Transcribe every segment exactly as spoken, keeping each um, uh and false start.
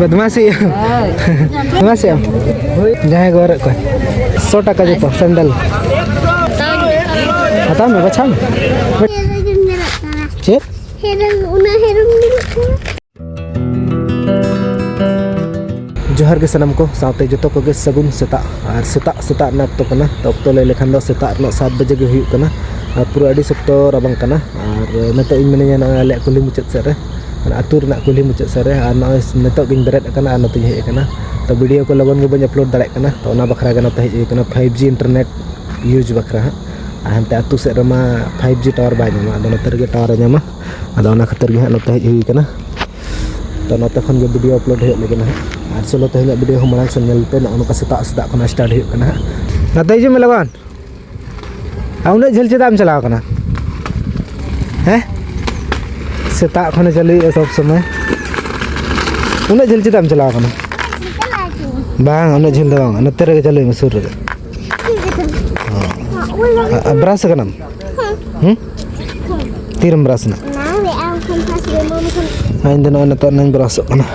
ᱵᱚᱫᱢᱟᱥᱤ᱾ ᱵᱚᱫᱢᱟᱥᱤ ᱟᱢ᱾ ᱡᱟᱦᱟᱸᱭ ᱠᱚ ᱦᱚᱨᱚᱜ ᱠᱚᱣᱟ᱾ ᱥᱚ ᱴᱟᱠᱟ ᱡᱚᱛᱚ ᱥᱮᱱᱰᱮᱞ᱾ ᱦᱟᱛᱟᱣ ᱢᱮ, ᱵᱟᱪᱷᱟᱣ ᱢᱮ᱾ ᱪᱮᱫ? ᱦᱮᱨᱚᱢ, ᱚᱱᱟ ᱦᱮᱨᱚᱢ ᱧᱮᱞᱚᱜ ᱠᱟᱱᱟ᱾ ᱡᱚᱦᱟᱨ ᱜᱮ ᱥᱟᱱᱟᱢ ᱠᱚ, ᱥᱟᱶᱛᱮ ᱡᱚᱛᱚ ᱠᱚᱜᱮ ᱥᱟᱹᱜᱩᱱ ᱥᱮᱛᱟᱜ᱾ ᱟᱨ ᱥᱮᱛᱟᱜ ᱥᱮᱛᱟᱜ ᱨᱮᱱᱟᱜ ᱚᱠᱛᱚ ᱠᱟᱱᱟ᱾ ᱛᱚ, ᱚᱠᱛᱚ ᱞᱟᱹᱭ ᱞᱮᱠᱷᱟᱱ ᱫᱚ ᱥᱮᱛᱟᱜ ᱨᱮᱱᱟᱜ ᱥᱟᱛ ᱵᱟᱡᱮ ᱜᱮ ᱦᱩᱭᱩᱜ ᱠᱟᱱᱟ᱾ ᱟᱨ ᱯᱩᱨᱟᱹ ᱟᱹᱰᱤ ᱥᱚᱠᱛᱚ ᱨᱟᱵᱟᱝ ᱠᱟᱱᱟ᱾ ᱟᱨ ᱱᱤᱛᱚᱜ ᱤᱧ ᱢᱤᱱᱟᱹᱧᱟ ᱱᱚᱜᱼᱚᱭ ᱟᱞᱮᱭᱟᱜ ᱠᱩᱞᱦᱤ ᱢᱩᱪᱟᱹᱫ ᱥᱮᱫ ᱨᱮ, ᱢᱟᱱᱮ ᱟᱹᱛᱩ ᱨᱮᱱᱟᱜ ᱠᱩᱞᱦᱤ ᱢᱩᱪᱟᱹᱫ ᱥᱮᱫ ᱨᱮ᱾ ᱟᱨ ᱱᱚᱜᱼᱚᱭ ᱱᱤᱛᱚᱜ ᱜᱤᱧ ᱵᱮᱨᱮᱫ ᱟᱠᱟᱱᱟ ᱟᱨ ᱱᱚᱛᱮᱧ ᱦᱮᱡ ᱟᱠᱟᱱᱟ᱾ ᱛᱚ, ᱵᱷᱤᱰᱤᱭᱳ ᱠᱚ ᱞᱚᱜᱚᱱ ᱜᱮ ᱵᱟᱹᱧ ᱟᱯᱞᱳᱰ ᱫᱟᱲᱮᱭᱟᱜ ᱠᱟᱱᱟ᱾ ᱛᱚ, ᱚᱱᱟ ᱵᱟᱠᱷᱨᱟ ᱜᱮ ᱱᱚᱛᱮ ᱦᱮᱡ ᱦᱩᱭ ᱟᱠᱟᱱᱟ, ᱯᱷᱟᱭᱤᱵᱷ ᱡᱤ ᱤᱱᱴᱟᱨᱱᱮᱴ ᱤᱭᱩᱡᱽ ᱵᱟᱠᱷᱨᱟ ᱦᱟᱸᱜ᱾ ᱟᱨ ᱦᱟᱱᱛᱮ ᱟᱹᱛᱩ ᱥᱮᱫ ᱨᱮᱢᱟ ᱯᱷᱟᱭᱤᱵᱷ ᱡᱤ ᱴᱟᱣᱟᱨ ᱵᱟᱭ ᱧᱟᱢᱟ, ᱟᱫᱚ ᱱᱚᱛᱮ ᱨᱮᱜᱮ ᱴᱟᱣᱟᱨ ᱮ ᱧᱟᱢᱟ᱾ ᱟᱫᱚ ᱚᱱᱟ ᱠᱷᱟᱹᱛᱤᱨ ᱜᱮ ᱦᱟᱸᱜ ᱱᱚᱛᱮ ᱦᱮᱡ ᱦᱩᱭ ᱟᱠᱟᱱᱟ᱾ ᱛᱚ, ᱱᱚᱛᱮ ᱠᱷᱚᱱ ᱜᱮ ᱵᱷᱤᱰᱤᱭᱳ ᱟᱯᱞᱳᱰ ᱦᱩᱭᱩᱜ ᱞᱟᱹᱜᱤᱫ ᱦᱟᱸᱜ᱾ ᱟᱨ ᱪᱚᱞᱚ, ᱛᱮᱦᱮᱧᱟᱜ ᱵᱷᱤᱰᱤᱭᱳ ᱦᱚᱸ ᱢᱟᱲᱟᱝ ᱥᱮᱫ ᱧᱮᱞ ᱯᱮ᱾ ᱱᱚᱜᱼᱚ ᱱᱚᱝᱠᱟ ᱥᱮᱛᱟᱜ ᱥᱮᱛᱟᱜ ᱠᱷᱚᱱᱟᱜ ᱥᱴᱟᱨᱴ ᱦᱩᱭᱩᱜ ᱠᱟᱱᱟ ᱦᱟᱸᱜ᱾ ᱱᱟᱛᱮ ᱦᱤᱡᱩᱜ ᱢᱮ ᱞᱚᱜᱚᱱ᱾ ᱟᱨ ᱩᱱᱟᱹᱜ ᱡᱷᱟᱹᱞ ᱪᱮᱫᱟᱜ ᱮᱢ ᱪᱟᱞᱟᱣ ᱠᱟᱱᱟ? ᱦᱮᱸ? ᱥᱮᱛᱟᱜ ᱠᱷᱚᱱᱮ ᱪᱟᱹᱞᱩᱭᱮᱫᱼᱟ ᱥᱚᱵᱽ ᱥᱚᱢᱚᱭ᱾ ᱩᱱᱟᱹᱜ ᱡᱷᱟᱹᱞ ᱪᱮᱫᱟᱜ ᱮᱢ ᱪᱟᱞᱟᱣ ᱠᱟᱱᱟ? ᱵᱟᱝ, ᱩᱱᱟᱹᱜ ᱡᱷᱟᱹᱞ ᱫᱚ ᱵᱟᱝ, ᱱᱚᱛᱮ ᱨᱮᱜᱮ ᱪᱟᱹᱞᱩᱭ ᱢᱮ, ᱥᱩᱨ ᱨᱮᱜᱮ᱾ ᱦᱚᱸ᱾ ᱟ-, ᱟ-, ᱵᱨᱟᱥ ᱠᱟᱱᱟᱢ? ᱦᱩᱸ? ᱛᱤᱨᱮᱢ ᱵᱨᱟᱥ ᱮᱱᱟ? ᱮᱱᱟᱝ ᱨᱮ ᱟᱢ ᱠᱷᱚᱱ ᱯᱷᱟᱥᱴ ᱨᱮ ᱢᱟᱢ ᱠᱷᱚᱱ᱾ ᱦᱮᱸ, ᱤᱧ ᱫᱚ ᱱᱚᱜᱼᱚᱭ ᱱᱤᱛᱚᱜ ᱱᱟᱧ ᱵᱨᱟᱥᱚᱜ ᱠᱟᱱᱟ᱾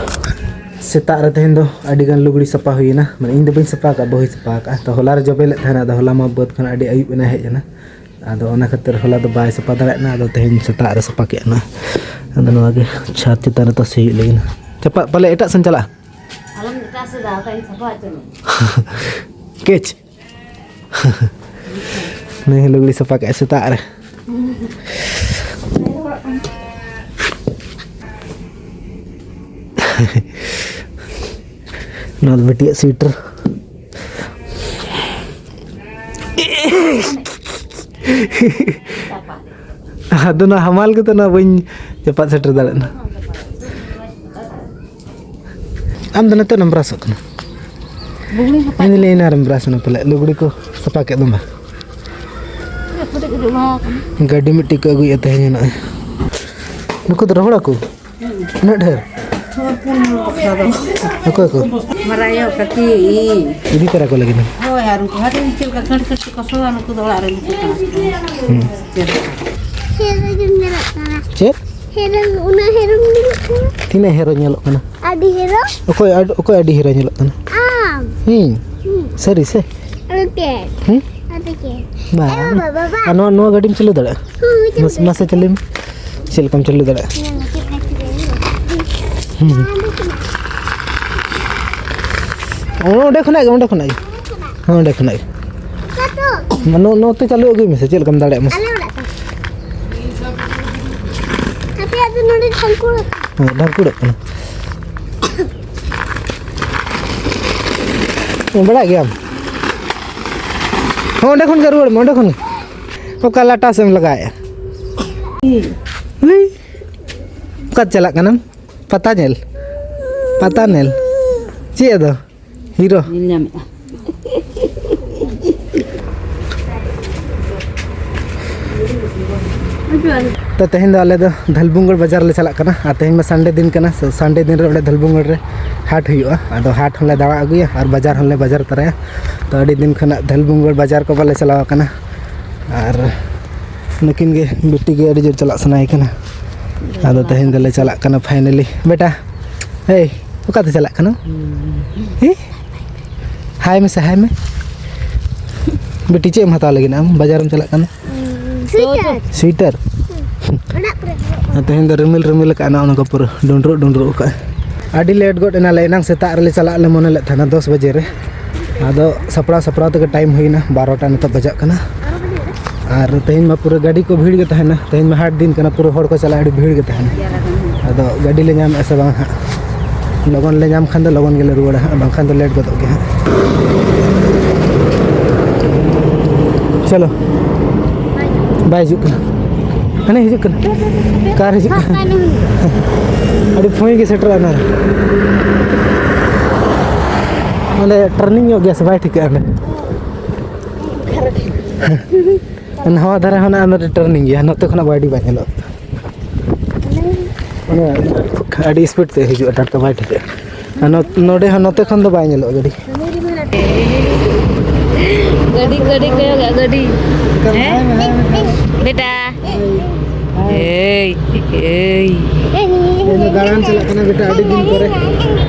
ᱥᱮᱛᱟᱜ ᱨᱮ ᱛᱮᱦᱮᱧ ᱫᱚ ᱟᱹᱰᱤ ᱜᱟᱱ ᱞᱩᱜᱽᱲᱤ ᱥᱟᱯᱷᱟ ᱦᱩᱭᱮᱱᱟ᱾ ᱢᱟᱱᱮ, ᱤᱧ ᱫᱚ ᱵᱟᱹᱧ ᱥᱟᱯᱷᱟ ᱟᱠᱟᱫᱼᱟ, ᱵᱟᱹᱦᱩᱭ ᱥᱟᱯᱷᱟ ᱟᱠᱟᱫᱼᱟ᱾ ᱛᱚ, ᱦᱚᱞᱟ ᱨᱮ ᱡᱚᱵᱮ ᱞᱮᱫ ᱛᱟᱦᱮᱱᱟ, ᱟᱫᱚ ᱦᱚᱞᱟ ᱢᱟ ᱵᱟᱹᱫᱽ ᱠᱷᱚᱱ ᱟᱹᱰᱤ ᱟᱹᱭᱩᱵ ᱮᱱᱟ ᱦᱮᱡ ᱮᱱᱟ᱾ ᱟᱫᱚ ᱚᱱᱟ ᱠᱷᱟᱹᱛᱤᱨ ᱦᱚᱞᱟ ᱫᱚ ᱵᱟᱭ ᱥᱟᱯᱷᱟ ᱫᱟᱲᱮᱭᱟᱜ ᱠᱟᱱᱟ᱾ ᱟᱫᱚ ᱛᱮᱦᱮᱧ ᱥᱮᱛᱟᱜ ᱨᱮ ᱥᱟᱯᱷᱟ ᱠᱮᱫ ᱱᱟ᱾ ᱟᱫᱚ ᱱᱚᱣᱟ ᱜᱮ ᱪᱷᱟᱫᱽ ᱪᱮᱛᱟᱱ ᱨᱮ ᱛᱟᱥᱮ ᱦᱩᱭᱩᱜ ᱞᱟᱹᱜᱤᱫ᱾ ᱪᱟᱯᱟ-, ᱯᱟᱞᱮ ᱮᱴᱟᱜ ᱥᱮᱱ ᱪᱟᱞᱟᱜᱼᱟ? ᱟᱞᱚᱢ ᱮᱴᱟᱜ ᱥᱮᱫ ᱫᱟ, ᱵᱟᱠᱷᱟᱡ ᱤᱧ ᱥᱟᱯᱷᱟ ᱦᱚᱪᱚ ᱢᱮᱭᱟ᱾ ᱠᱮᱪ᱾ ᱱᱩᱭ ᱦᱚᱸ ᱞᱩᱜᱽᱲᱤ ᱥᱟᱯᱷᱟ ᱠᱮᱫᱼᱟ ᱥᱮᱛᱟᱜ ᱨᱮ᱾ ᱱᱚᱣᱟ ᱫᱚ ᱵᱤᱴᱤᱭᱟᱜ ᱥᱩᱭᱮᱴᱟᱨ᱾ ᱟᱫᱚ ᱱᱚᱣᱟ ᱦᱟᱢᱟᱞ ᱜᱮᱛᱚ, ᱱᱚᱣᱟ ᱵᱟᱹᱧ ᱪᱟᱯᱟᱫ ᱥᱮᱴᱮᱨ ᱫᱟᱲᱮᱭᱟᱜ ᱠᱟᱱᱟ᱾ ᱟᱢ ᱫᱚ ᱱᱤᱛᱚᱜ ᱮᱢ ᱵᱨᱟᱥᱚᱜ ᱠᱟᱱᱟ? ᱞᱩᱜᱽᱲᱤ ᱥᱟᱯᱷᱟ᱾ ᱤᱧ ᱫᱚ ᱞᱟᱹᱭ ᱮᱱᱟ ᱨᱮᱢ ᱵᱨᱟᱥ ᱮᱱᱟ ᱯᱟᱞᱮ, ᱞᱩᱜᱽᱲᱤ ᱠᱚ ᱥᱟᱯᱷᱟ ᱠᱮᱫ ᱫᱚᱢ ᱵᱟ? ᱠᱟᱹᱴᱤᱡ ᱠᱟᱹᱴᱤᱡ ᱞᱟᱦᱟ ᱠᱟᱱᱟ᱾ ᱜᱟᱹᱰᱤ ᱢᱤᱫᱴᱤᱡ ᱠᱚ ᱟᱹᱜᱩᱭᱮᱫ ᱛᱟᱦᱮᱸ ᱱᱚᱜᱼᱚᱭ᱾ ᱱᱩᱠᱩ ᱫᱚ ᱨᱚᱦᱚᱲ ᱟᱠᱚ? ᱩᱱᱟᱹᱜ ᱰᱷᱮᱨ? ᱦᱳᱭ, ᱯᱩᱱ ᱦᱚᱲ ᱵᱟᱠᱷᱨᱟ ᱫᱚ᱾ ᱚᱠᱚᱭ ᱠᱚ? ᱢᱟᱨᱟᱝ ᱟᱭᱳ, ᱠᱟᱹᱴᱤᱡ ᱤᱧ᱾ ᱤᱫᱤ ᱛᱟᱨᱟ ᱠᱚ ᱞᱟᱹᱜᱤᱫ᱾ ᱦᱳᱭ, ᱟᱨ ᱩᱱᱠᱩ ᱦᱟᱴ ᱨᱮ ᱪᱮᱫ ᱞᱮᱠᱟ ᱠᱟᱹᱴ ᱠᱟᱹᱴ ᱛᱮᱠᱚ ᱥᱚᱣᱟ, ᱱᱩᱠᱩ ᱫᱚ ᱚᱲᱟᱜ ᱨᱮ ᱱᱩᱠᱩ ᱠᱟᱱᱟ ᱠᱚ᱾ ᱦᱩᱸ᱾ ᱪᱮᱫ ᱞᱮᱠᱟ? ᱪᱮᱫ? ᱦᱮᱨᱚᱢ, ᱩᱱᱟᱹᱜ ᱦᱮᱨᱚᱢ ᱧᱮᱞᱚᱜ ᱠᱟᱱᱟ᱾ ᱛᱤᱱᱟᱹᱜ ᱦᱮᱨᱚ ᱧᱮᱞᱚᱜ ᱠᱟᱱᱟ? ᱟᱹᱰᱤ ᱦᱮᱨᱚ᱾ ᱚᱠᱚᱭ ᱟᱹᱰ-, ᱚᱠᱚᱭ ᱟᱹᱰᱤ ᱦᱮᱨᱚ ᱧᱮᱞᱚᱜ ᱠᱟᱱᱟ? ᱟᱢ᱾ ᱤᱧ? ᱦᱩᱸ᱾ ᱥᱟᱹᱨᱤ ᱥᱮ? ᱟᱨ ᱪᱮᱫ? ᱦᱩᱸ? ᱟᱨ ᱪᱮᱫ? ᱵᱟᱝ᱾ ᱮ ᱵᱟᱵᱟ, ᱵᱟᱵᱟ᱾ ᱟᱨ ᱱᱚᱣᱟ, ᱱᱚᱣᱟ ᱜᱟᱹᱰᱤᱢ ᱪᱟᱹᱞᱩ ᱫᱟᱲᱮᱭᱟᱜᱼᱟ? ᱦᱩᱸ, ᱪᱟᱹᱞᱩ ᱢᱟᱥᱮ, ᱫᱟᱲᱮᱭᱟᱜᱼᱟ᱾ ᱢᱟᱥᱮ ᱪᱟᱹᱞᱩᱭ ᱢᱮ᱾ ᱪᱮᱫ ᱞᱮᱠᱟᱢ ᱪᱟᱹᱞᱩ ᱫᱟᱲᱮᱭᱟᱜᱼᱟ? ᱧᱮᱞ ᱢᱮ, ᱪᱮᱫ ᱞᱮᱠᱟ ᱪᱟᱹᱞᱩᱭ ᱦᱩᱭᱩᱜᱼᱟ᱾ ᱦᱩᱸ᱾ ᱵᱟᱝ ᱫᱩᱠᱩᱜᱼᱟ᱾ ᱚᱸᱰᱮ ᱠᱷᱚᱱᱟᱜ ᱜᱮ, ᱚᱸᱰᱮ ᱠᱷᱚᱱᱟᱜ ᱜᱮ᱾ ᱦᱮᱸ, ᱚᱸᱰᱮ ᱠᱷᱚᱱᱟᱜ ᱜᱮ᱾ ᱚᱠᱟ ᱛᱚ? ᱢᱟ, ᱱᱚ-, ᱱᱚᱛᱮ ᱪᱟᱹᱞᱩ ᱟᱹᱜᱩᱭ ᱢᱮᱥᱮ, ᱪᱮᱫ ᱞᱮᱠᱟᱢ ᱫᱟᱲᱮᱭᱟᱜᱼᱟ ᱢᱟᱥᱮ᱾ ᱟᱞᱮ ᱚᱲᱟᱜ ᱛᱚ᱾ ᱦᱟᱯᱮ, ᱟᱫᱚ ᱱᱚᱰᱮ ᱰᱷᱟᱝᱠᱩᱲ᱾ ᱦᱮᱸ, ᱰᱷᱟᱝᱠᱩᱲᱚᱜ ᱠᱟᱱᱟ᱾ ᱵᱟᱲᱟᱭ ᱜᱮᱭᱟᱢ? ᱦᱚᱸ, ᱚᱸᱰᱮ ᱠᱷᱚᱱ ᱜᱮ ᱨᱩᱣᱟᱹᱲ ᱢᱮ, ᱚᱸᱰᱮ ᱠᱷᱚᱱ ᱜᱮ᱾ ᱚᱠᱟ ᱞᱟᱴᱟᱥ ᱮᱢ ᱞᱟᱜᱟᱣᱮᱫᱼᱟ? ᱦᱩᱭ᱾ ᱚᱠᱟᱛᱮ ᱪᱟᱞᱟᱜ ᱠᱟᱱᱟᱢ? ᱯᱟᱛᱟ ᱧᱮᱞ? ᱯᱟᱛᱟ ᱧᱮᱞ? ᱪᱮᱫ ᱟᱫᱚ? ᱦᱤᱨᱳ᱾ ᱧᱮᱞ ᱧᱟᱢᱮᱫᱼᱟ᱾ ᱛᱚ, ᱛᱮᱦᱮᱧ ᱫᱚ ᱟᱞᱮ ᱫᱚ ᱫᱷᱟᱞᱵᱷᱩᱝᱜᱚᱲ ᱵᱟᱡᱟᱨ ᱞᱮ ᱪᱟᱞᱟᱜ ᱠᱟᱱᱟ, ᱟᱨ ᱛᱮᱦᱮᱧ ᱢᱟ ᱥᱟᱱᱰᱮ ᱫᱤᱱ ᱠᱟᱱᱟ᱾ ᱥᱚ-, ᱥᱟᱱᱰᱮ ᱫᱤᱱ ᱨᱮ ᱚᱸᱰᱮ ᱫᱷᱟᱞᱵᱷᱩᱝᱜᱚᱲ ᱨᱮ ᱦᱟᱴ ᱦᱩᱭᱩᱜᱼᱟ, ᱟᱫᱚ ᱦᱟᱴ ᱦᱚᱸᱞᱮ ᱫᱟᱬᱟ ᱟᱹᱜᱩᱭᱟ ᱟᱨ ᱵᱟᱡᱟᱨ ᱦᱚᱸᱞᱮ ᱵᱟᱡᱟᱨ ᱛᱚᱨᱟᱭᱟ᱾ ᱛᱚ, ᱟᱹᱰᱤ ᱫᱤᱱ ᱠᱷᱚᱱᱟᱜ ᱫᱷᱟᱞᱵᱷᱩᱝᱜᱚᱲ ᱵᱟᱡᱟᱨ ᱠᱚ ᱵᱟᱞᱮ ᱪᱟᱞᱟᱣ ᱟᱠᱟᱱᱟ, ᱟᱨ ᱱᱩᱠᱤᱱ ᱜᱮ, ᱵᱤᱴᱤ ᱜᱮ ᱟᱹᱰᱤ ᱡᱳᱨ ᱪᱟᱞᱟᱜ ᱥᱟᱱᱟᱭᱮ ᱠᱟᱱᱟ᱾ ᱟᱫᱚ ᱛᱮᱦᱮᱧ ᱫᱚᱞᱮ ᱪᱟᱞᱟᱜ ᱠᱟᱱᱟ finally᱾ ᱵᱮᱴᱟ, ᱮᱭ, ᱚᱠᱟᱛᱮ ᱪᱟᱞᱟᱜ ᱠᱟᱱᱟᱢ? ᱦᱮᱸ? ᱦᱟᱭ ᱢᱮᱥᱮ, ᱦᱟᱭ ᱢᱮ᱾ ᱵᱤᱴᱤ, ᱪᱮᱫ ᱮᱢ ᱦᱟᱛᱟᱣ ᱞᱟᱹᱜᱤᱫ ᱟᱢ? ᱵᱟᱡᱟᱨᱮᱢ ᱪᱟᱞᱟᱜ ᱠᱟᱱᱟ? ᱥᱩᱭᱮᱴᱟᱨ᱾ ᱥᱩᱭᱮᱴᱟᱨ? ᱚᱲᱟᱜ ᱠᱚᱨᱮ ᱦᱚᱨᱚᱜ ᱠᱟᱜ᱾ ᱟᱨ ᱛᱮᱦᱮᱧ ᱫᱚ ᱨᱤᱢᱤᱞ ᱨᱤᱢᱤᱞ ᱟᱠᱟᱫᱼᱟ, ᱱᱚᱜᱼᱚ ᱱᱚᱝᱠᱟ ᱯᱩᱨᱟᱹ ᱰᱩᱸᱰᱨᱩᱜ ᱰᱩᱸᱰᱨᱩᱜ ᱟᱠᱟᱫᱼᱟ᱾ ᱟᱹᱰᱤ late ᱜᱚᱫ ᱮᱱᱟᱞᱮ, ᱮᱱᱟᱝ ᱥᱮᱛᱟᱜ ᱨᱮᱞᱮ ᱪᱟᱞᱟᱜ ᱞᱮ ᱢᱚᱱᱮ ᱞᱮᱫ ᱛᱟᱦᱮᱱᱟ ᱫᱚᱥ ᱵᱟᱡᱮ ᱨᱮ, ᱟᱫᱚ ᱥᱟᱯᱲᱟᱣ ᱥᱟᱯᱲᱟᱣ ᱛᱮᱜᱮ time ᱦᱩᱭᱱᱟ, ᱵᱟᱨᱚᱴᱟ ᱱᱤᱛᱚᱜ ᱵᱟᱡᱟᱜ ᱠᱟᱱᱟ᱾ ᱟᱨ ᱛᱮᱦᱮᱧ ᱢᱟ ᱯᱩᱨᱟᱹ ᱜᱟᱹᱰᱤ ᱠᱚ ᱵᱷᱤᱲ ᱜᱮ ᱛᱟᱦᱮᱱᱟ, ᱛᱮᱦᱮᱧ ᱢᱟ ᱦᱟᱴ ᱫᱤᱱ ᱠᱟᱱᱟ, ᱯᱩᱨᱟᱹ ᱦᱚᱲ ᱠᱚ ᱪᱟᱞᱟᱜᱼᱟ, ᱟᱹᱰᱤ ᱵᱷᱤᱲ ᱜᱮ ᱛᱟᱦᱮᱱᱟ᱾ ᱟᱫᱚ ᱜᱟᱹᱰᱤ ᱞᱮ ᱧᱟᱢᱮᱫᱼᱟ ᱥᱮ ᱵᱟᱝ ᱦᱟᱸᱜ, ᱞᱚᱜᱚᱱ ᱞᱮ ᱧᱟᱢ ᱠᱷᱟᱱ ᱫᱚ ᱞᱚᱜᱚᱱ ᱜᱮᱞᱮ ᱨᱩᱣᱟᱹᱲᱟ ᱦᱟᱸᱜ, ᱵᱟᱝᱠᱷᱟᱱ ᱫᱚ late ᱜᱚᱫᱚᱜ ᱜᱮᱭᱟ ᱦᱟᱸᱜ᱾ ᱪᱚᱞᱚ, ᱵᱟᱭ ᱦᱤᱡᱩᱜ ᱠᱟᱱᱟ, ᱦᱟᱱᱮ ᱦᱤᱡᱩᱜ ᱠᱟᱱᱟ, ᱠᱟᱨ ᱦᱤᱡᱩᱜ ᱠᱟᱱᱟ᱾ ᱟᱹᱰᱤ ᱯᱷᱩᱭ ᱜᱮ ᱥᱮᱴᱮᱨᱚᱜᱼᱟ ᱚᱱᱟ᱾ ᱚᱸᱰᱮ turning ᱧᱚᱜ ᱜᱮᱭᱟ ᱥᱮ ᱵᱟᱭ ᱴᱷᱤᱠᱟᱹᱜᱼᱟ ᱚᱸᱰᱮ? ᱱᱟᱣᱟ ᱫᱷᱟᱨᱮ ᱦᱚᱸ ᱚᱱᱟ turning ᱜᱮᱭᱟ, ᱱᱚᱛᱮ ᱠᱷᱚᱱᱟᱜ ᱵᱟᱭ, ᱟᱹᱰᱤ ᱵᱟᱭ ᱧᱮᱞᱚᱜᱼᱟ᱾ ᱚᱱᱮ ᱟᱹᱰᱤ speed ᱛᱮ ᱦᱤᱡᱩᱜᱼᱟ, ᱴᱟᱴᱠᱟ ᱵᱟᱭ ᱴᱷᱤᱠᱟᱹᱜᱼᱟ᱾ ᱟᱨ ᱱᱚ-, ᱱᱚᱰᱮ ᱦᱚᱸ, ᱱᱚᱛᱮ ᱠᱷᱚᱱ ᱫᱚ ᱵᱟᱭ ᱧᱮᱞᱚᱜᱼᱟ ᱜᱟᱹᱰᱤ᱾ ᱜᱟᱹᱰᱤ, ᱜᱟᱹᱰᱤ ᱠᱚᱭᱚᱜᱟ, ᱜᱟᱹᱰᱤ᱾ ᱦᱮᱸ? ᱵᱮᱴᱟ᱾ ᱮᱭ᱾ ᱮᱭ᱾ ᱤᱧ ᱫᱚ ᱫᱟᱬᱟᱱ ᱪᱟᱞᱟᱜ ᱠᱟᱱᱟ ᱵᱮᱴᱟ, ᱟᱹᱰᱤ ᱫᱤᱱ ᱯᱚᱨᱮ᱾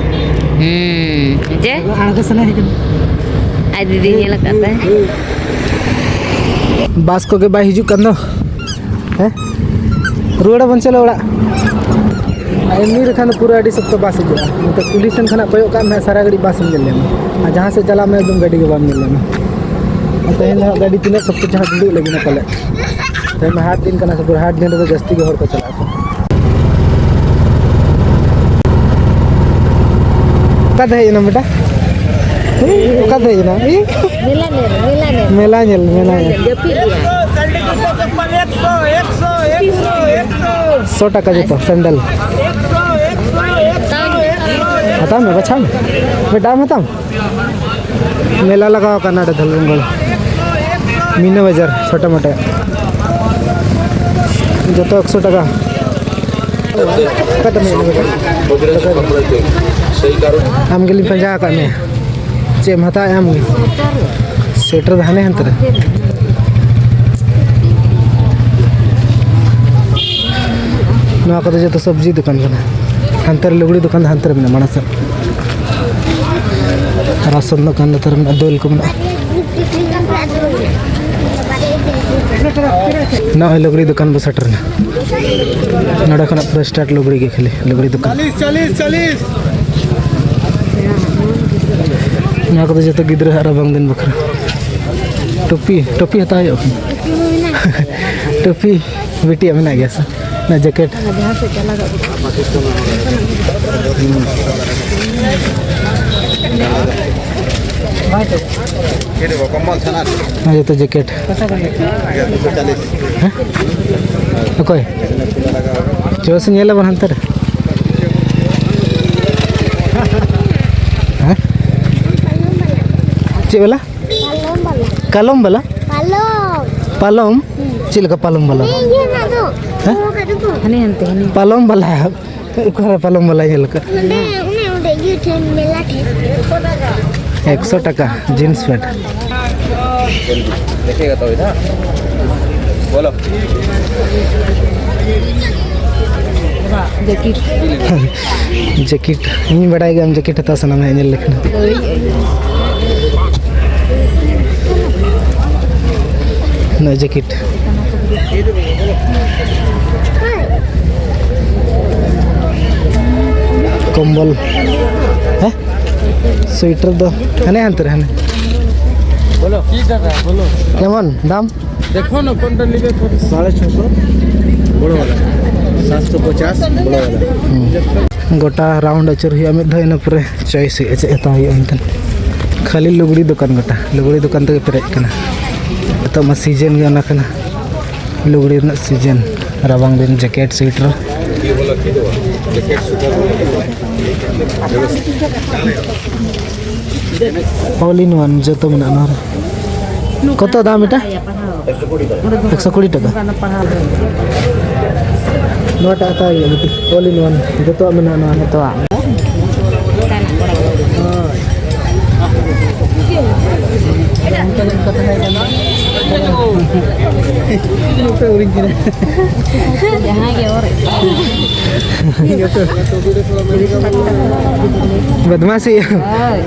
ᱦᱩᱸ, ᱡᱮ? ᱟᱬᱜᱚ ᱥᱟᱱᱟᱭᱮ ᱠᱟᱱᱟ᱾ ᱟᱡ ᱫᱤᱫᱤ ᱧᱮᱞ ᱟᱠᱟᱫ ᱛᱟᱭ᱾ ᱵᱟᱥ ᱠᱚᱜᱮ ᱵᱟᱭ ᱦᱤᱡᱩᱜ ᱠᱟᱱ ᱫᱚ᱾ ᱦᱮᱸ? ᱨᱩᱣᱟᱹᱲ ᱟᱵᱚᱱ, ᱪᱚᱞᱚ ᱚᱲᱟᱜ᱾ ᱟᱨ ᱮᱢᱱᱤ ᱨᱮᱠᱷᱟᱱ ᱫᱚ ᱯᱩᱨᱟᱹ ᱟᱹᱰᱤ ᱥᱚᱠᱛᱚ ᱵᱟᱥ ᱦᱤᱡᱩᱜᱼᱟ᱾ ᱱᱚᱛᱮ ᱠᱩᱞᱦᱤ ᱥᱮᱱ ᱠᱷᱚᱱᱟᱜ ᱠᱚᱭᱚᱜ ᱠᱟᱜ ᱢᱮ, ᱥᱟᱨᱟ ᱜᱷᱟᱹᱲᱤᱡ ᱵᱟᱥ ᱮᱢ ᱧᱮᱞ ᱧᱟᱢᱟ᱾ ᱟᱨ ᱡᱟᱦᱟᱸ ᱥᱮᱫ ᱪᱟᱞᱟᱜ ᱢᱮ, ᱮᱠᱫᱚᱢ ᱜᱟᱹᱰᱤ ᱜᱮ ᱵᱟᱢ ᱧᱮᱞ ᱧᱟᱢᱟ᱾ ᱟᱨ ᱛᱮᱦᱮᱧ ᱫᱚ ᱦᱟᱸᱜ ᱜᱟᱹᱰᱤ ᱛᱤᱱᱟᱹᱜ ᱥᱚᱠᱛᱚ ᱪᱚ ᱦᱟᱸᱜ ᱵᱷᱤᱲᱚᱜ ᱞᱟᱹᱜᱤᱫ ᱯᱟᱞᱮ᱾ ᱛᱮᱦᱮᱧ ᱢᱟ ᱦᱟᱴ ᱫᱤᱱ ᱠᱟᱱᱟ, ᱥᱩᱫᱷᱩ ᱦᱟᱴ ᱫᱤᱱ ᱨᱮᱫᱚ ᱡᱟᱹᱥᱛᱤ ᱜᱮ ᱦᱚᱲ ᱠᱚ ᱪᱟᱞᱟᱜᱼᱟ᱾ ᱚᱠᱟᱛᱮ ᱦᱮᱡ ᱮᱱᱟᱢ ᱵᱮᱴᱟ? ᱦᱮᱸ, ᱚᱠᱟᱛᱮ ᱦᱮᱡ ᱮᱱᱟᱢ? ᱤ? ᱢᱮᱞᱟ ᱧᱮᱞ, ᱢᱮᱞᱟ ᱧᱮᱞ᱾ ᱢᱮᱞᱟ ᱧᱮᱞ, ᱢᱮᱞᱟ ᱧᱮᱞ᱾ ᱡᱟᱹᱯᱤᱫ ᱜᱮᱭᱟ᱾ ᱥᱚ ᱴᱟᱠᱟ ᱡᱚᱛᱚ ᱥᱮᱱᱰᱮᱞ᱾ ᱦᱟᱛᱟᱣ ᱢᱮ, ᱵᱟᱪᱷᱟᱣ ᱢᱮ᱾ ᱵᱮᱴᱟ, ᱟᱢ ᱦᱟᱛᱟᱣ ᱢᱮ᱾ ᱢᱮᱞᱟ ᱞᱟᱜᱟᱣ ᱟᱠᱟᱱᱟ ᱱᱚᱰᱮ ᱫᱷᱚᱞᱵᱷᱩᱢᱜᱚᱲ ᱢᱤᱱᱟ ᱵᱟᱡᱟᱨ, ᱪᱷᱳᱴᱟ ᱢᱳᱴᱟ᱾ ᱡᱚᱛᱚ ᱮᱠᱥᱚ ᱴᱟᱠᱟ᱾ ᱚᱠᱟᱛᱮᱢ ᱦᱮᱡ ᱮᱱᱟ ᱵᱮᱴᱟ? ᱟᱢ ᱜᱮᱞᱤᱧ ᱯᱟᱸᱡᱟ ᱟᱠᱟᱫ ᱢᱮᱭᱟ᱾ ᱪᱮᱫ ᱮᱢ ᱦᱟᱛᱟᱣᱮᱫᱼᱟ ᱟᱢ ᱜᱮ? ᱥᱳᱭᱮᱴᱟᱨ ᱫᱚ ᱦᱟᱱᱮ ᱦᱟᱱᱛᱮ ᱨᱮ᱾ ᱱᱚᱣᱟ ᱠᱚᱫᱚ ᱡᱚᱛᱚ ᱥᱚᱵᱽᱡᱤ ᱫᱚᱠᱟᱱ ᱠᱟᱱᱟ᱾ ᱦᱟᱱᱛᱮ ᱨᱮ ᱞᱩᱜᱽᱲᱤ ᱫᱚᱠᱟᱱ ᱫᱚ ᱦᱟᱱᱛᱮ ᱨᱮ ᱢᱮᱱᱟᱜᱼᱟ, ᱢᱟᱲᱟᱝ ᱥᱮᱫ᱾ ᱨᱟᱥᱚᱱ ᱫᱚᱠᱟᱱ ᱱᱚᱛᱮ ᱨᱮ ᱢᱮᱱᱟᱜᱼᱟ, ᱫᱟᱹᱞ ᱠᱚ ᱢᱮᱱᱟᱜᱼᱟ᱾ ᱱᱚᱜᱼᱚᱭ ᱞᱩᱜᱽᱲᱤ ᱫᱚᱠᱟᱱ ᱵᱚ ᱥᱮᱴᱮᱨ ᱮᱱᱟ᱾ ᱱᱚᱰᱮ ᱠᱷᱚᱱᱟᱜ ᱯᱩᱨᱟᱹ ᱥᱴᱟᱨᱴ ᱞᱩᱜᱽᱲᱤ ᱜᱮ ᱠᱷᱟᱹᱞᱤ, ᱞᱩᱜᱽᱲᱤ ᱫᱚᱠᱟᱱ᱾ ᱱᱚᱣᱟ ᱠᱚᱫᱚ ᱡᱚᱛᱚ ᱜᱤᱫᱽᱨᱟᱹ ᱟᱜ ᱨᱟᱵᱟᱝ ᱫᱤᱱ ᱵᱟᱠᱷᱨᱟ᱾ ᱴᱩᱯᱤ, ᱴᱩᱯᱤ ᱦᱟᱛᱟᱣ ᱦᱩᱭᱩᱜᱼᱟ᱾ ᱴᱩᱯᱤ ᱵᱤᱴᱤᱭᱟᱜ ᱢᱮᱱᱟᱜ ᱜᱮᱭᱟ ᱥᱮ? ᱚᱱᱟ ᱡᱮᱠᱮᱴ᱾ ᱡᱟᱦᱟᱸ ᱥᱮᱫ ᱪᱟᱞᱟᱜ ᱚᱱᱟ ᱡᱚᱛᱚ ᱡᱮᱠᱮᱴ᱾ ᱦᱮᱸ? ᱚᱠᱚᱭ? ᱪᱚ ᱥᱮ ᱧᱮᱞ ᱟᱵᱚᱱ ᱦᱟᱱᱛᱮ ᱨᱮ᱾ ᱦᱮᱸ? ᱪᱮᱫ ᱵᱟᱞᱟ? ᱯᱟᱞᱚᱢ ᱵᱟᱞᱟ᱾ ᱠᱟᱞᱚᱢ ᱵᱟᱞᱟ? ᱯᱟᱞᱚᱢ᱾ ᱯᱟᱞᱚᱢ? ᱦᱩᱸ᱾ ᱪᱮᱫ ᱞᱮᱠᱟ ᱯᱟᱞᱚᱢ ᱵᱟᱞᱟ? ᱚᱱᱮ ᱤᱭᱟᱹ ᱨᱮᱱᱟᱜ ᱫᱚ᱾ ᱦᱮᱸ? ᱦᱟᱱᱮ ᱦᱟᱱᱛᱮ, ᱦᱟᱱᱮ᱾ ᱯᱟᱞᱚᱢ ᱵᱟᱞᱟ? ᱚᱠᱟᱨᱮ ᱯᱟᱞᱚᱢ ᱵᱟᱞᱟ ᱧᱮᱞ ᱟᱠᱟᱫ? ᱚᱸᱰᱮ, ᱚᱱᱮ ᱚᱸᱰᱮ ᱤᱭᱟᱹ ᱴᱷᱮᱱ, ᱢᱮᱞᱟ ᱴᱷᱮᱱ᱾ ᱮᱠᱥᱚ ᱴᱟᱠᱟ ᱡᱤᱱᱥ ᱯᱮᱱᱴ᱾ ᱵᱚᱞᱚ᱾ ᱡᱮᱠᱮᱴ᱾ ᱡᱮᱠᱮᱴ᱾ ᱤᱧ ᱵᱟᱰᱟᱭ ᱜᱮᱭᱟ, ᱟᱢ ᱡᱮᱠᱮᱴ ᱦᱟᱛᱟᱣ ᱥᱟᱱᱟᱢ ᱦᱮᱸ, ᱧᱮᱞ ᱞᱮᱠᱷᱟᱱ᱾ ᱱᱚᱣᱟ ᱡᱮᱠᱮᱴ᱾ ᱠᱚᱢᱵᱚᱞ᱾ ᱦᱮᱸ? ᱥᱳᱭᱮᱴᱟᱨ ᱫᱚ ᱦᱟᱱᱮ ᱦᱟᱱᱛᱮ ᱨᱮ, ᱦᱟᱱᱮ᱾ ᱵᱚᱞᱚ, ᱠᱮᱢᱚᱱ ᱫᱟᱢ? ᱫᱮᱠᱷᱚ ᱱᱟ, ᱠᱚᱱᱴᱟ ᱞᱤᱵᱮ ᱛᱷᱚᱨ ᱥᱟᱲᱮ ᱪᱷᱚᱥᱚ, ᱵᱚᱲᱚ ᱣᱟᱞᱟ, ᱥᱟᱛᱥᱚ ᱯᱚᱪᱟᱥ, ᱵᱚᱲᱚ ᱣᱟᱞᱟ᱾ ᱦᱩᱸ᱾ ᱜᱚᱴᱟ ᱨᱟᱣᱩᱱᱰ ᱟᱹᱪᱩᱨ ᱦᱩᱭᱩᱜᱼᱟ ᱢᱤᱫ ᱫᱷᱟᱣ, ᱤᱱᱟᱹ ᱯᱚᱨᱮ ᱪᱚᱭᱮᱥ ᱦᱩᱭᱩᱜᱼᱟ ᱪᱮᱫ ᱦᱟᱛᱟᱣ ᱦᱩᱭᱩᱜᱼᱟ ᱢᱮᱱᱛᱮ᱾ ᱠᱷᱟᱹᱞᱤ ᱞᱩᱜᱽᱲᱤ ᱫᱚᱠᱟᱱ ᱜᱚᱴᱟ, ᱞᱩᱜᱽᱲᱤ ᱫᱚᱠᱟᱱ ᱛᱮᱜᱮ ᱯᱮᱨᱮᱡ ᱠᱟᱱᱟ᱾ ᱱᱤᱛᱚᱜ ᱢᱟ ᱥᱤᱡᱮᱱ ᱜᱮ ᱚᱱᱟ ᱠᱟᱱᱟ, ᱞᱩᱜᱽᱲᱤ ᱨᱮᱱᱟᱜ ᱥᱤᱡᱮᱱ, ᱨᱟᱵᱟᱝ ᱫᱤᱱ jacket, sweater. All in one ᱡᱚᱛᱚ ᱢᱮᱱᱟᱜᱼᱟ ᱱᱚᱣᱟ ᱨᱮ᱾ ᱠᱚᱛᱚ ᱫᱟᱢ ᱮᱴᱟ? ᱮᱠᱥᱚ ᱠᱩᱲᱤ ᱴᱟᱠᱟ᱾ ᱱᱚᱣᱟᱴᱟᱜ ᱦᱟᱛᱟᱣ ᱦᱩᱭᱩᱜᱼᱟ ᱢᱤᱫᱴᱤᱡ, all in one, ᱡᱚᱛᱚᱣᱟᱜ ᱢᱮᱱᱟᱜᱼᱟ ᱱᱚᱣᱟ ᱨᱮ᱾ ᱡᱚᱛᱚᱣᱟᱜ᱾ ᱦᱳᱭ᱾ ᱡᱟᱦᱟᱸᱭ ᱜᱮ ᱚᱨ᱾ ᱵᱚᱫᱢᱟᱥᱤ᱾ ᱦᱳᱭ᱾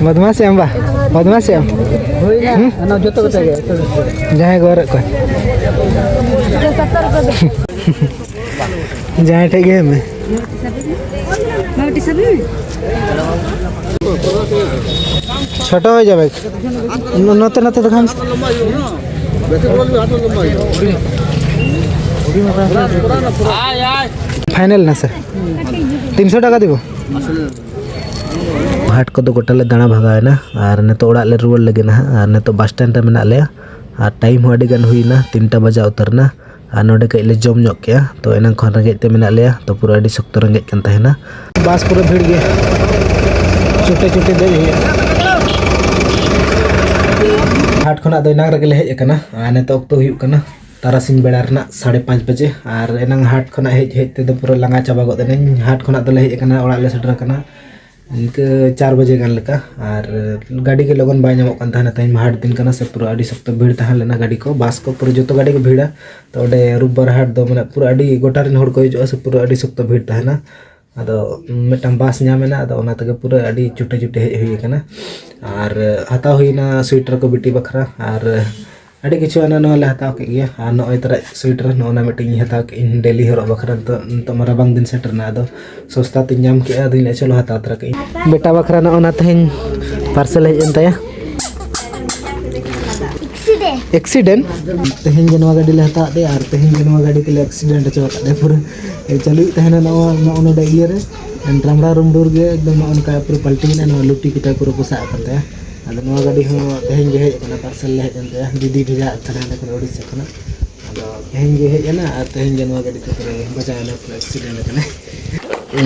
ᱵᱚᱫᱢᱟᱥᱤ ᱟᱢ ᱵᱟ? ᱵᱚᱫᱢᱟᱥᱤ ᱟᱢ? ᱦᱩᱭᱱᱟ᱾ ᱦᱩᱸ? ᱚᱱᱟ ᱡᱚᱛᱚ ᱠᱟᱛᱷᱟ ᱜᱮ᱾ ᱡᱟᱦᱟᱸᱭ ᱜᱮ ᱚᱨᱮᱫ ᱠᱚᱣᱟ᱾ ᱡᱟᱦᱟᱸᱭ ᱴᱷᱮᱡ ᱜᱮ ᱦᱮᱡ ᱢᱮ᱾ ᱪᱷᱳᱴᱳ ᱦᱚᱭ ᱡᱟᱵᱮ᱾ ᱱᱚ-, ᱱᱚᱛᱮ, ᱱᱚᱛᱮ ᱫᱮᱠᱷᱟᱣ ᱢᱮᱥᱮ᱾ ᱯᱷᱟᱭᱱᱮᱞ ᱱᱟ ᱥᱮ? ᱛᱤᱱᱥᱚ ᱴᱟᱠᱟ ᱫᱤᱵᱚ᱾ ᱦᱟᱴ ᱠᱚᱫᱚ ᱜᱚᱴᱟ ᱞᱮ ᱫᱟᱬᱟ ᱵᱷᱟᱜᱟᱣ ᱮᱱᱟ ᱟᱨ ᱱᱤᱛᱚᱜ ᱚᱲᱟᱜ ᱞᱮ ᱨᱩᱣᱟᱹᱲ ᱞᱟᱹᱜᱤᱫ ᱱᱟᱦᱟᱜ᱾ ᱟᱨ ᱱᱤᱛᱚᱜ ᱵᱟᱥ ᱥᱴᱮᱱᱰ ᱨᱮ ᱢᱮᱱᱟᱜ ᱞᱮᱭᱟ ᱟᱨ ᱴᱟᱭᱤᱢ ᱦᱚᱸ ᱟᱹᱰᱤ ᱜᱟᱱ ᱦᱩᱭᱱᱟ, ᱛᱤᱱᱴᱟ ᱵᱟᱡᱟᱣ ᱩᱛᱟᱹᱨ ᱮᱱᱟ᱾ ᱟᱨ ᱱᱚᱰᱮ ᱠᱟᱹᱡ ᱞᱮ ᱡᱚᱢ ᱧᱚᱜ ᱠᱮᱜᱼᱟ, ᱛᱚ ᱮᱱᱟᱝ ᱠᱷᱚᱱ ᱨᱮᱸᱜᱮᱡ ᱛᱮ ᱢᱮᱱᱟᱜ ᱞᱮᱭᱟ, ᱛᱚ ᱯᱩᱨᱟᱹ ᱟᱹᱰᱤ ᱥᱚᱠᱛᱚ ᱨᱮᱸᱜᱮᱡ ᱠᱟᱱ ᱛᱟᱦᱮᱱᱟ᱾ ᱵᱟᱥ ᱯᱩᱨᱟᱹ ᱵᱷᱤᱲ ᱜᱮ, ᱪᱩᱴᱟᱹ ᱪᱩᱴᱤ ᱫᱮᱡ ᱦᱩᱭᱩᱜᱼᱟ᱾ ᱦᱟᱴ ᱠᱷᱚᱱᱟᱜ ᱫᱚ ᱮᱱᱟᱝ ᱨᱮᱜᱮ ᱞᱮ ᱦᱮᱡ ᱟᱠᱟᱱᱟ ᱟᱨ ᱱᱤᱛᱚᱜ ᱚᱠᱛᱚ ᱦᱩᱭᱩᱜ ᱠᱟᱱᱟ ᱛᱟᱨᱟᱥᱤᱧ ᱵᱮᱲᱟ ᱨᱮᱱᱟᱜ ᱥᱟᱲᱮ ᱯᱟᱸᱪ ᱵᱟᱡᱮ᱾ ᱟᱨ ᱮᱱᱟᱝ ᱦᱟᱴ ᱠᱷᱚᱱᱟᱜ ᱦᱮᱡ ᱦᱮᱡ ᱛᱮᱫᱚ ᱯᱩᱨᱟᱹ ᱞᱟᱸᱜᱟ ᱪᱟᱵᱟ ᱜᱚᱫ ᱮᱱᱟᱹᱧ᱾ ᱦᱟᱴ ᱠᱷᱚᱱᱟᱜ ᱫᱚᱞᱮ ᱦᱮᱡ ᱟᱠᱟᱱᱟ, ᱚᱲᱟᱜ ᱞᱮ ᱥᱮᱴᱮᱨ ᱟᱠᱟᱱᱟ᱾ ᱤᱱᱠᱟᱹ ᱪᱟᱨ ᱵᱟᱡᱮ ᱜᱟᱱ ᱞᱮᱠᱟ᱾ ᱟᱨ ᱜᱟᱹᱰᱤ ᱜᱮ ᱞᱚᱜᱚᱱ ᱵᱟᱭ ᱧᱟᱢᱚᱜ ᱠᱟᱱ ᱛᱟᱦᱮᱱᱟ᱾ ᱛᱮᱦᱮᱧ ᱢᱟ ᱦᱟᱴ ᱫᱤᱱ ᱠᱟᱱᱟ ᱥᱮ, ᱯᱩᱨᱟᱹ ᱟᱹᱰᱤ ᱥᱚᱠᱛᱚ ᱵᱷᱤᱲ ᱛᱟᱦᱮᱸ ᱞᱮᱱᱟ᱾ ᱜᱟᱹᱰᱤ ᱠᱚ, ᱵᱟᱥ ᱠᱚ, ᱯᱩᱨᱟᱹ ᱡᱚᱛᱚ ᱜᱟᱹᱰᱤ ᱜᱮ ᱵᱷᱤᱲᱟ᱾ ᱛᱚ ᱚᱸᱰᱮ ᱨᱳᱵᱵᱟᱨ ᱦᱟᱴ ᱫᱚ ᱢᱟᱱᱮ ᱯᱩᱨᱟᱹ ᱟᱹᱰᱤ ᱜᱚᱴᱟ ᱨᱮᱱ ᱦᱚᱲ ᱠᱚ ᱦᱤᱡᱩᱜᱼᱟ ᱥᱮ, ᱯᱩᱨᱟᱹ ᱟᱹᱰᱤ ᱥᱚᱠᱛᱚ ᱵᱷᱤᱲ ᱛᱟᱦᱮᱱᱟ᱾ ᱟᱫᱚ ᱢᱤᱫᱴᱟᱝ ᱵᱟᱥ ᱧᱟᱢ ᱮᱱᱟ, ᱟᱫᱚ ᱚᱱᱟ ᱛᱮᱜᱮ ᱯᱩᱨᱟᱹ ᱟᱹᱰᱤ ᱪᱷᱩᱴᱟᱹ ᱪᱷᱩᱴᱤ ᱦᱮᱡ ᱦᱩᱭ ᱟᱠᱟᱱᱟ᱾ ᱟᱨ ᱦᱟᱛᱟᱣ ᱦᱩᱭᱱᱟ ᱥᱩᱭᱮᱴᱟᱨ ᱠᱚ ᱵᱤᱴᱤ ᱵᱟᱠᱷᱨᱟ, ᱟᱨ ᱟᱹᱰᱤ ᱠᱤᱪᱷᱩ ᱦᱟᱱᱟ ᱱᱚᱣᱟ ᱞᱮ ᱦᱟᱛᱟᱣ ᱠᱮᱫ ᱜᱮᱭᱟ᱾ ᱟᱨ ᱱᱚᱜᱼᱚᱭ ᱛᱚᱨᱟ ᱥᱩᱭᱮᱴᱟᱨ, ᱱᱚᱜᱼᱚ ᱱᱟ ᱢᱤᱫᱴᱤᱡ ᱤᱧ ᱦᱟᱛᱟᱣ ᱠᱮᱫ ᱤᱧ ᱰᱮᱞᱤ ᱦᱚᱨᱚᱜ ᱵᱟᱠᱷᱨᱟ᱾ ᱱᱤᱛᱚᱜ, ᱱᱤᱛᱚᱜ ᱢᱟ ᱨᱟᱵᱟᱝ ᱫᱤᱱ ᱥᱮᱴᱮᱨ ᱮᱱᱟ, ᱟᱫᱚ ᱥᱚᱥᱛᱟ ᱛᱤᱧ ᱧᱟᱢ ᱠᱮᱫᱼᱟ, ᱟᱫᱚᱧ ᱞᱟᱹᱭᱮᱫᱼᱟ ᱪᱚᱞᱚ ᱦᱟᱛᱟᱣ ᱛᱚᱨᱟ ᱠᱟᱜ ᱤᱧ᱾ ᱵᱮᱴᱟ ᱵᱟᱠᱷᱨᱟ ᱱᱚᱜᱼᱚ ᱱᱟ ᱛᱮᱦᱮᱧ ᱯᱟᱨᱥᱮᱞ ᱦᱮᱡ ᱮᱱ ᱛᱟᱭᱟ᱾ ᱮᱠᱥᱤᱰᱮᱱᱴ᱾ ᱛᱮᱦᱮᱧ ᱜᱮ ᱱᱚᱣᱟ ᱜᱟᱹᱰᱤ ᱞᱮ ᱦᱟᱛᱟᱣ ᱟᱫᱮᱭᱟ ᱟᱨ ᱛᱮᱦᱮᱧ ᱜᱮ ᱱᱚᱣᱟ ᱜᱟᱹᱰᱤ ᱛᱮᱞᱮ ᱮᱠᱥᱤᱰᱮᱱᱴ ᱦᱚᱪᱚ ᱟᱠᱟᱫ ᱞᱮᱭᱟ ᱯᱩᱨᱟᱹ᱾ ᱪᱟᱹᱞᱩᱭᱮᱫ ᱛᱟᱦᱮᱱᱟ ᱱᱚᱣᱟ, ᱱᱚᱜᱼᱚ ᱱᱚᱰᱮ ᱤᱭᱟᱹ ᱨᱮ, ᱨᱟᱢᱲᱟ ᱨᱩᱢᱰᱩᱨ ᱜᱮ ᱮᱠᱫᱚᱢ ᱱᱚᱜᱼᱚ ᱱᱚᱝᱠᱟ ᱯᱩᱨᱟᱹ ᱯᱟᱞᱴᱤᱭᱮᱱᱟ, ᱱᱚᱣᱟ ᱞᱩᱴᱤ ᱠᱚᱛᱮ ᱯᱩᱨᱟᱹ ᱯᱚᱥᱟᱜ ᱟᱠᱟᱱ ᱛᱟᱭᱟ᱾ ᱟᱫᱚ ᱱᱚᱣᱟ ᱜᱟᱹᱰᱤ ᱦᱚᱸ ᱛᱮᱦᱮᱧ ᱜᱮ ᱦᱮᱡ ᱟᱠᱟᱱᱟ, ᱯᱟᱨᱥᱮᱞ ᱞᱮ ᱦᱮᱡ ᱮᱱ ᱛᱟᱭᱟ, ᱫᱤᱫᱤ ᱵᱷᱮᱡᱟ ᱟᱫ ᱛᱟᱦᱮᱱᱟ ᱚᱸᱰᱮ ᱠᱷᱚᱱ ᱳᱰᱤᱥᱟ ᱠᱷᱚᱱᱟᱜ᱾ ᱟᱫᱚ ᱛᱮᱦᱮᱧ ᱜᱮ ᱦᱮᱡ ᱮᱱᱟ ᱟᱨ ᱛᱮᱦᱮᱧ ᱜᱮ ᱱᱚᱣᱟ ᱜᱟᱹᱰᱤ ᱛᱮ ᱯᱩᱨᱟᱹ ᱵᱟᱡᱟᱣ ᱮᱱᱟ, ᱯᱩᱨᱟᱹ ᱮᱠᱥᱤᱰᱮᱱᱴ ᱟᱠᱟᱱᱟᱭ᱾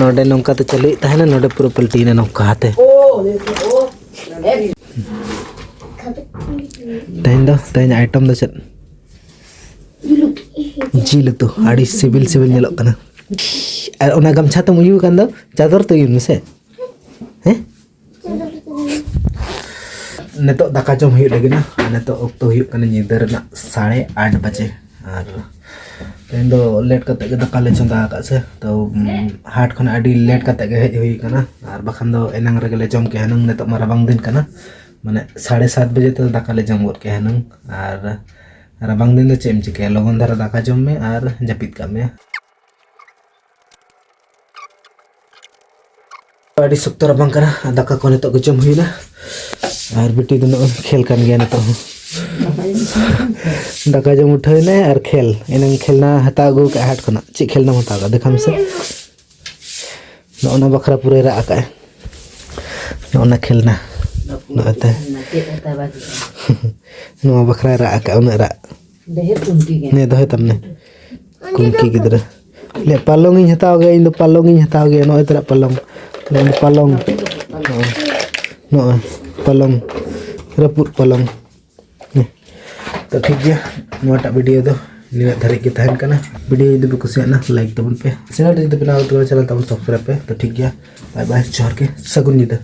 ᱱᱚᱰᱮ ᱱᱚᱝᱠᱟ ᱛᱮ ᱪᱟᱹᱞᱩᱭᱮᱫ ᱛᱟᱦᱮᱱᱟ, ᱱᱚᱰᱮ ᱯᱩᱨᱟᱹ ᱯᱟᱞᱴᱤᱭᱮᱱᱟ ᱱᱚᱝᱠᱟ ᱦᱟᱛᱮ᱾ ᱛᱮᱦᱮᱧ ᱫᱚ, ᱛᱮᱦᱮᱧ ᱟᱭᱴᱮᱢ ᱫᱚ ᱪᱮᱫ? ᱡᱤᱞ ᱩᱛᱩ᱾ ᱟᱹᱰᱤ ᱥᱤᱵᱤᱞ ᱥᱤᱵᱤᱞ ᱧᱮᱞᱚᱜ ᱠᱟᱱᱟ᱾ ᱟᱨ ᱚᱱᱟ ᱜᱟᱢᱪᱷᱟ ᱛᱮᱢ ᱩᱭᱩ ᱟᱠᱟᱱ ᱫᱚ, ᱪᱟᱫᱚᱨ ᱛᱮ ᱩᱭᱩ ᱢᱮᱥᱮ᱾ ᱦᱮᱸ? ᱱᱤᱛᱚᱜ ᱫᱟᱠᱟ ᱡᱚᱢ ᱦᱩᱭᱩᱜ ᱞᱟᱹᱜᱤᱫ ᱱᱟ᱾ ᱟᱨ ᱱᱤᱛᱚᱜ ᱚᱠᱛᱚ ᱦᱩᱭᱩᱜ ᱠᱟᱱᱟ ᱧᱤᱫᱟᱹ ᱨᱮᱱᱟᱜ ᱥᱟᱲᱮ ᱟᱴ ᱵᱟᱡᱮ᱾ ᱟᱨ ᱛᱮᱦᱮᱧ ᱫᱚ ᱞᱮᱴ ᱠᱟᱛᱮ ᱜᱮ ᱫᱟᱠᱟ ᱞᱮ ᱪᱚᱸᱫᱟ ᱟᱠᱟᱫ ᱥᱮ᱾ ᱛᱚ, ᱩᱢ, ᱦᱟᱴ ᱠᱷᱚᱱ ᱟᱹᱰᱤ ᱞᱮᱴ ᱠᱟᱛᱮ ᱜᱮ ᱦᱮᱡ ᱦᱩᱭ ᱠᱟᱱᱟ᱾ ᱟᱨ ᱵᱟᱠᱷᱟᱱ ᱫᱚ ᱮᱱᱟᱝ ᱨᱮᱜᱮ ᱞᱮ ᱡᱚᱢ ᱠᱮᱜᱼᱟ ᱦᱩᱱᱟᱹᱝ᱾ ᱱᱤᱛᱚᱜ ᱢᱟ ᱨᱟᱵᱟᱝ ᱫᱤᱱ ᱠᱟᱱᱟ᱾ ᱢᱟᱱᱮ ᱥᱟᱲᱮ ᱥᱟᱛ ᱵᱟᱡᱮ ᱛᱮ ᱫᱟᱠᱟ ᱞᱮ ᱡᱚᱢ ᱜᱚᱫ ᱠᱮᱜᱼᱟ ᱦᱩᱱᱟᱹᱝ᱾ ᱟᱨ ᱨᱟᱵᱟᱝ ᱫᱤᱱ ᱫᱚ ᱪᱮᱫ ᱮᱢ ᱪᱤᱠᱟᱹᱭᱟ? ᱞᱚᱜᱚᱱ ᱫᱷᱟᱨᱟ ᱫᱟᱠᱟ ᱡᱚᱢ ᱢᱮ ᱟᱨ ᱡᱟᱹᱯᱤᱫ ᱠᱟᱜ ᱢᱮ᱾ ᱟᱹᱰᱤ ᱥᱚᱠᱛᱚ ᱨᱟᱵᱟᱝ ᱠᱟᱱᱟ᱾ ᱫᱟᱠᱟ ᱠᱚ ᱱᱤᱛᱚᱜ ᱜᱮ ᱡᱚᱢ ᱦᱩᱭᱱᱟ᱾ ᱟᱨ ᱵᱤᱴᱤ ᱫᱚ ᱱᱚᱜᱼᱚᱭ ᱠᱷᱮᱞ ᱠᱟᱱ ᱜᱮᱭᱟ ᱱᱤᱛᱚᱜ ᱦᱚᱸ᱾ ᱫᱟᱠᱟ ᱡᱚᱢ ᱩᱴᱷᱟᱹᱣ ᱮᱱᱟᱭ ᱟᱨ ᱠᱷᱮᱞ᱾ ᱮᱱᱟᱝ ᱠᱷᱮᱞᱱᱟ ᱦᱟᱛᱟᱣ ᱟᱹᱜᱩ ᱠᱟᱜᱼᱟ ᱦᱟᱴ ᱠᱷᱚᱱᱟᱜ᱾ ᱪᱮᱫ ᱠᱷᱮᱞᱱᱟᱢ ᱦᱟᱛᱟᱣ ᱠᱟᱜᱼᱟ? ᱫᱮᱠᱷᱟᱣ ᱢᱮᱥᱮ᱾ ᱱᱚᱜᱼᱚ ᱱᱟ ᱵᱟᱠᱷᱨᱟ ᱯᱩᱨᱟᱹᱭ ᱨᱟᱜ ᱟᱠᱟᱫᱼᱟ᱾ ᱱᱚᱜᱼᱚ ᱱᱟ ᱠᱷᱮᱞᱱᱟ᱾ ᱱᱚᱜᱼᱚᱭ ᱛᱟᱭ᱾ ᱱᱚᱣᱟ ᱵᱟᱠᱷᱨᱟᱭ ᱨᱟᱜ ᱟᱠᱟᱫᱼᱟ, ᱩᱱᱟᱹᱜ ᱨᱟᱜ᱾ ᱱᱤᱭᱟᱹ ᱫᱚᱦᱚᱭ ᱛᱟᱢ ᱱᱮ᱾ ᱠᱩᱝᱠᱤ ᱜᱤᱫᱽᱨᱟᱹ᱾ ᱞᱮ, ᱯᱟᱞᱚᱝ ᱤᱧ ᱦᱟᱛᱟᱣ ᱜᱮᱭᱟ, ᱤᱧ ᱫᱚ ᱯᱟᱞᱚᱝ ᱤᱧ ᱦᱟᱛᱟᱣ ᱜᱮᱭᱟ᱾ ᱱᱚᱜᱼᱚᱭ ᱛᱚᱨᱟ ᱯᱟᱞᱚᱝ᱾ ᱱᱚᱜᱼᱚᱭ ᱫᱚ ᱯᱟᱞᱚᱝ᱾ ᱱᱚᱜᱼᱚᱭ, ᱱᱚᱜᱼᱚᱭ ᱯᱟᱞᱚᱝ᱾ ᱨᱟᱹᱯᱩᱫ ᱯᱟᱞᱚᱝ᱾ ᱦᱮᱸ᱾ ᱛᱚ ᱴᱷᱤᱠ ᱜᱮᱭᱟ, ᱱᱚᱣᱟᱴᱟᱜ ᱵᱷᱤᱰᱤᱭᱳ ᱫᱚ ᱱᱤᱱᱟᱹᱜ ᱫᱷᱟᱹᱨᱤᱡ ᱜᱮ ᱛᱟᱦᱮᱱ ᱠᱟᱱᱟ᱾ ᱵᱷᱤᱰᱤᱭᱳ ᱡᱩᱫᱤ ᱯᱮ ᱠᱩᱥᱤᱭᱟᱜᱼᱟ, ᱞᱟᱭᱤᱠ ᱛᱟᱵᱚᱱ ᱯᱮ, ᱪᱮᱱᱮᱞ ᱨᱮ ᱡᱩᱫᱤ ᱯᱮ ᱱᱟᱣᱟ ᱛᱟᱵᱚᱱᱟ, ᱪᱮᱱᱮᱞ ᱛᱟᱵᱚᱱ ᱥᱟᱵᱥᱠᱨᱟᱭᱤᱵ ᱯᱮ᱾ ᱛᱚ ᱴᱷᱤᱠ ᱜᱮᱭᱟ, ᱵᱟᱭ ᱵᱟᱭ, ᱡᱚᱦᱟᱨ ᱜᱮ, ᱥᱟᱹᱜᱩᱱ ᱧᱤᱫᱟᱹ᱾